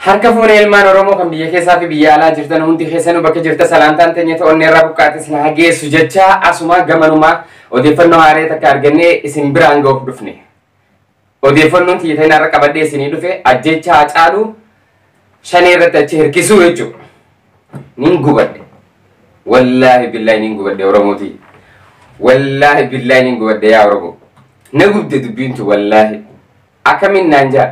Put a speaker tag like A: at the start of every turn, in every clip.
A: Harka fuunee ilmaan Oromoo kan biyya keessaa fi biyya alaa jirtan hundi keessanuu bakka jirta salaamtaan teenya ta'oonni irraa buqqaate isin haa geessu jecha asuma gamanumaa odeeffannoo haaree takka argannee isin biraan ga'uuf dhufne. Odeeffannoon xiyyeeffannoo irra qabadhee isinii dhufe ajjecha Haacaaluu shanee irratti achi hirkisuu jechuudha. Nin gubadhe. Wallaahi billaahi nin gubadhe Oromootii. Wallaahi billaahi nin gubadhe yaa Oromoo. Na gubde dubbiintu wallaahi. Akkamiin naan jaa.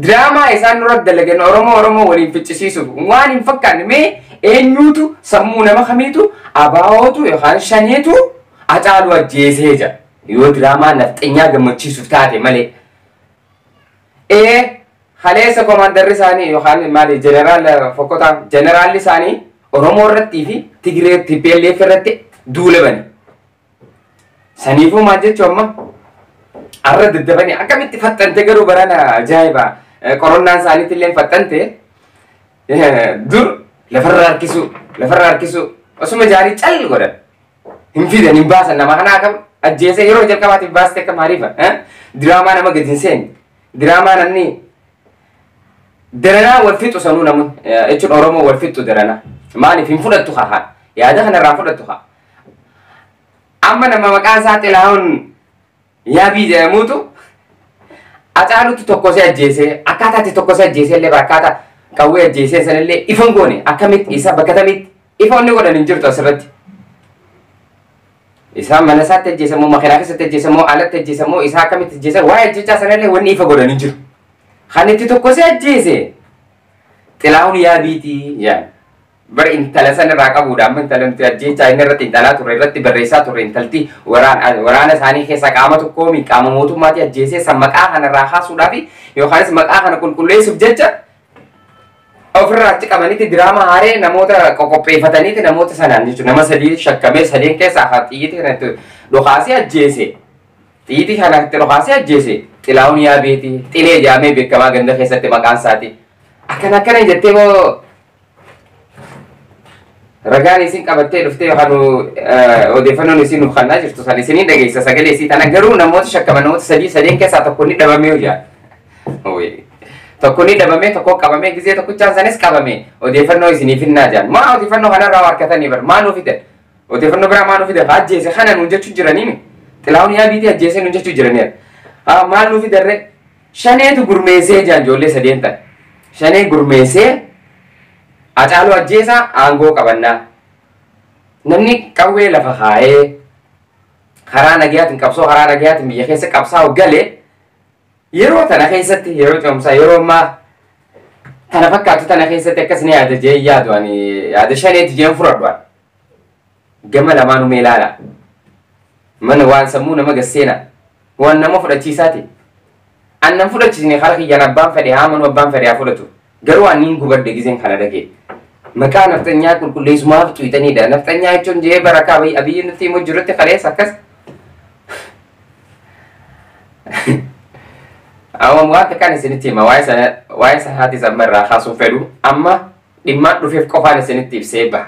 A: Diraamaa isaan nurratti dalagan Oromoo Oromoo waliin ficcisiisuuf waan hin fakkaanne mee eenyuutu sammuu nama kamiitu abaa'ootu yookaan shaneetu Hacaaluu ajjeesee jira. Yoo diraamaa nafxanyaa gammachiisuuf taate malee. Ee haleessa komaandarri isaanii yookaan maali jeneraal Fokkotaa jeneraalli isaanii Oromoo irrattii fi Tigiree TPLF irratti duula bane. Saniifuu maal jechuun amma arra daddabanii akkamitti faxxante garuu barana ajaa'iba qorannaan isaaniitti illee faxxante dur lafarra harkisuu lafarra harkisuu osuma jaarii cal godhan hin fidan hin baasan nama kana akkam ajjeesee yeroo jalqabaatiif baaste akka maaliifa diraamaa nama gadi hin seenne diraamaa namni daranaa wal fixu sanuu namun jechuun Oromoo wal fixu daranaa maaliif hin fudhattu haa yaada kanarraa fudhattu haa amma nama maqaan isaa Xilahuun Yaabii jedhamuutu Hacaaluutti tokkosee ajjeesee akkaataatti tokkosee ajjeesee illee akkaataa qawwee ajjeesee sanillee ifa hin goone akkamitti isa bakka kamitti ifa inni godhan hin jirtu asirratti. Isaan mana isaatti ajjeesamoo makiinaa keessatti ajjeesamoo alatti ajjeesamoo isaa akkamitti ajjeesan waa'ee ajjechaa sanallee wanni ifa godhan hin jiru. Kan itti tokkosee ajjeese Xilahuun Yaabiitii jedhan. Bara intala san irraa qabuudha amma intala nuti ajjeechaa inni irratti intalaa turre irratti barreessaa turre intalti waraana isaanii keessa qaama tokkoomi qaama mootummaati ajjeesee san maqaa kana irraa kaasuudhaaf yookaanis maqaa kana qulqulleessuuf jecha ofirraa achi qabanitti diraamaa haaree namoota qoqopheeffataniiti namoota sanaan jechuudha nama sadii shakkamee sadeen keessaa haa xiyyitii kana itti dhokaasee ajjeese xiyyitii kana itti dhokaasee ajjeese Xilahuun Yaabeeti Xilee jedhamee beekamaa ganda keessatti maqaan isaati akkana akkana jettee moo ragaan isin qabattee dhuftee yookaan odeeffannoon isin nuuf kennaa jirtu san isiniin dhageessa sagalee isii tana garuu namoota shakkaman namoota sadii sadeen keessaa tokko ni dhabamee hojjaa. Tokko ni dhabamee tokko qabamee gisee tokkichaan sanis qabame odeeffannoo isiniif hinnaa jedhan. Maa odeeffannoo kanarraa harkatanii bar maa nuu fidan odeeffannoo biraa maa nuu fidan ajjeese kana nuun jechuu jiranii Xilahuun Yaabiitii ajjeese nuun jechuu jiranii maal nuu fidarre shaneetu gurmeessee jaan ijoollee sadeen tan shanee gurmeessee Hacaaluu ajjeesaa aangoo qabannaa. Namni qawwee lafa kaa'ee karaa nagayaatiin qabsoo karaa nagayaatiin biyya keessa qabsaa'u galee yeroo tana keessatti yeroo ce'umsaa yeroo ammaa tana fakkaatu tana keessatti akkas ni yaada jee yaadu ani yaada shaneeti jeen fudhadhu ani. Gama lamaanuu mee ilaala. Mana waan sammuu nama gasseena waan nama fudhachiisaati. Annan fudhachiisne kara kiyyaan abbaan fedhe haa amanu abbaan fedhe haa fudhatu. Garuu ani hin gubadhe giseen kana dhagee. Maqaa nafxanyaa qulqulleessumaaf cuuxaniidha. Nafxanyaa jechuun jee barakaa abiyyi nutti himuu jirutti kaleessa akkas. Amma waan takkaan isinitti hima waa'ee sanaatis amma irraa kaasuun fedhu amma dhimmaan dhufeef qofaan isinitti ibsee baha.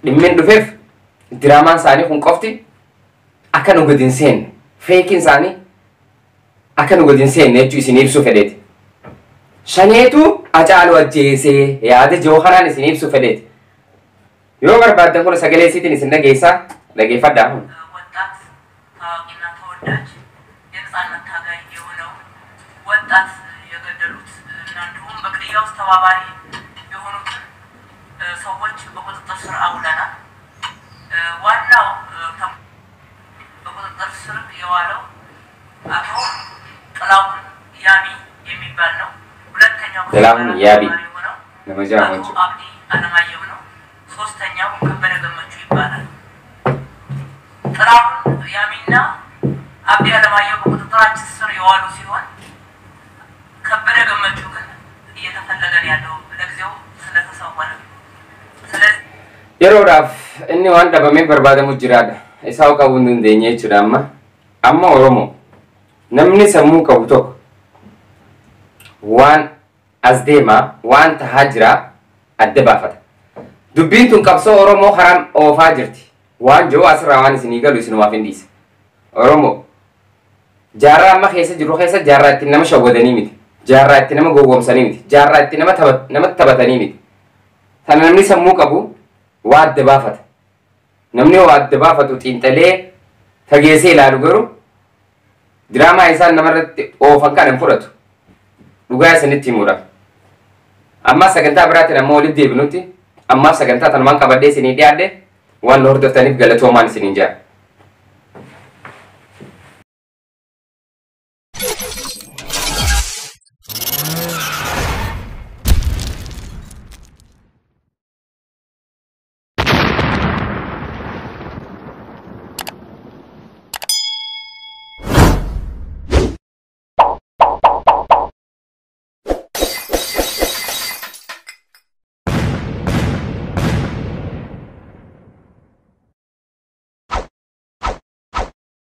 A: Dhimmiin dhufeef diraamaan isaanii kun qofti akka nu gadi hin seenne feekiin isaanii akka nu gadi hin seenne jechuu isin ibsuu fedheeti. Shaneetu Hacaaluu ajjeesee yaada jiru kanaan isin ibsuu fedheeti. Yoo barbaaddan kun sagalee isiitiin isin dhageessaa dhageeffadhaa kun.
B: ወጣት ታዋቂና ተወዳጅ የነጻነት ታጋይ የሆነውን ወጣት የገደሉት እና እንዲሁም በግድያ ውስጥ ተባባሪ የሆኑትን ሰዎች በቁጥጥር ስር አውለናል። ዋናው በቁጥጥር ስር የዋለው አቶ ጥላሁን ያቢ የሚባል ነው። ሁለተኛው
A: ጥላሁን ያቢ
B: ተባባሪ የሆነው
A: nama jedhamu
B: አቶ
A: jechuudha.
B: አብዲ አለማየሁ ነው። ሶስተኛው ከበደ ገመቹ ይባላል። ጥላሁን ያሚና አብዲ አለማየሁ በቁጥጥራችን ስር የዋሉ ሲሆን ከበደ ገመቹ ግን እየተፈለገ ነው ያለው ለጊዜው ስለተሰወረ። ስለዚህ
A: Yeroodhaaf inni waan dhabamee barbaadamu jiraadha. Isaa qabuu hin dandeenye jechuudha amma. Amma Oromoo namni sammuu qabu tokko waan as deemaa waan tahaa jiraa adda baafata. Dubbiin tun qabsoo Oromoo karaan oofaa jirti. Waan jiru asirraa waan isinii galu isinumaaf hin dhiise. Oromoo jaarraa amma keessa jiru keessa jaarraa ittiin nama shawwadanii miti. Jaarraa itti nama gowwoomsanii miti. Jaarraa itti nama taphatanii miti. Sana namni sammuu qabu waa adda baafata. Namni waa adda baafatu xiinxalee fageessee ilaalu garuu diraamaa isaan namarratti oofan kana hin fudhatu. Dhugaa isinitti himuudhaaf. Ammaa sagantaa biraatiin ammoo walitti deebinutti ammaaf sagantaa tanumaan qabadhee isinii dhiyaadhe waan nu hordoftaniif galatoomaan isiniin jedha.